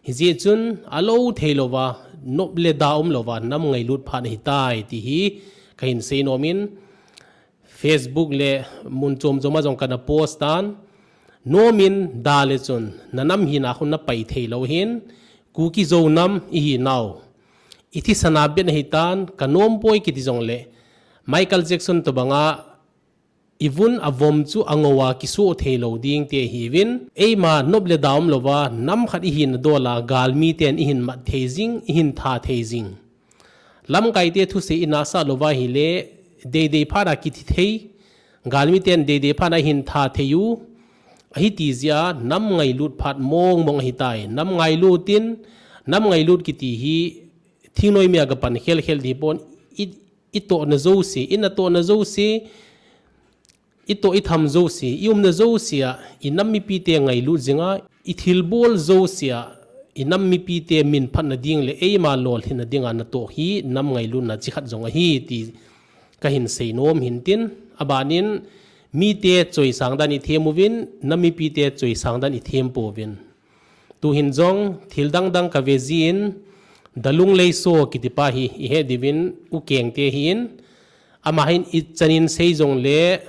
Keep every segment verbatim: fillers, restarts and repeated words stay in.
Hijeh chun alou thei louva, nop le da um louva, nam ngailut phat ahitai ti hi kahin sei nom in, Facebook le mun chom chom a jong kana post tan, nom in da le chun, na nam hina khu na pai thei lou hin, Kuki Zo nam ihi nau. I thisan a beh ahitan, ka nom poi kiti jong le, Michael Jackson tobanga, i vun a vom chu a ngou a kisoh thei lou ding te hiuvin, eima nop le da um louva, nam khat ihin a dol a, galmi ten ihin mat thei jing, ihin tha thei jing. Lamkai te thusei i nasa louva hile, deidei phat a kithi thei, galmi ten deidei phat a ihin tha thei u, ahi ti jeh a nam ngailut phat mong mong ahitai, nam ngailut in, nam ngailut kiti hi, thingnoi mi a ka pan khel khel di pon, i, i tohna jouse, i natohna jouse, i toh i tham jouse, i umna jouse a, i nam mipi te ngailut jing a, i thilbol jouse a, i nam mipi te min phatna ding le eima lolhinna ding a natoh hi nam ngailutna chi khat jong ahi ti kahin sei nom hin tin, aban in mite choisang dan i them uvin, nam mipi te choisang dan i them pouvin. Tuhin jong thil dang dang ka ve jin, Dalung Leiso kiti pa hi i he diuvin, U Keng te hin, ama hin i chan in sei jong le,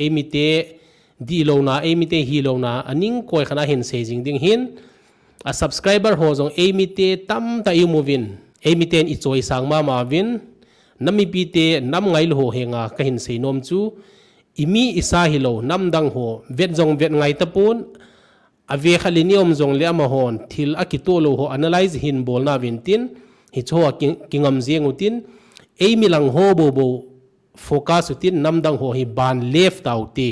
eimi te dih louna, eimi te hi louna, a ning koi khat a hin sei jing ding hin, a subscriber ho jong eimi te tamtah i um uvin, eimi ten i choisang mama uvin, nam mipi te nam ngailu ho henga kahin sei nom chu, i mi i sa hilou, nam dang ho, vet jong vet ngai tapon, a ve khat le ni um jong le amahon, thil a kitoh lou ho analyze hin bolna uvin tin, hiche ho a ki, kingam jeng u tin, eimi lang ho bou bou focus u tin, nam dang ho hi ban left tau te.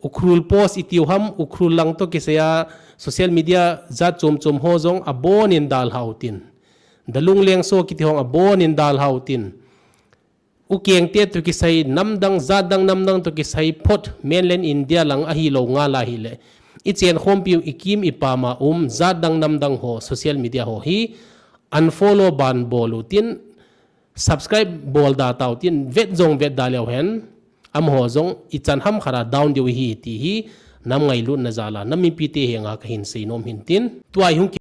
Ukhrul post i tiu ham, Ukhrul lang toh kisai a social media jat chom chom ho jong abon in dalha u tin. Dalung Lengso kiti ho abon in dalha u tin. U Keng te toh kisai nam dang, jat dang nam dang toh kisai phot mainland India lang ahilou ngal a hile, i chen khompi u, i kim i pam a um jat dang nam dang ho social media ho hi unfollow ban bol u tin, subscribe bol da tau tin, vet jong vet da leu hen, amaho jong i chan ham khat a down diu hi ti hi nam ngailutna jal a nam mipi te henga kahin sei nom hin tin. Tua i hung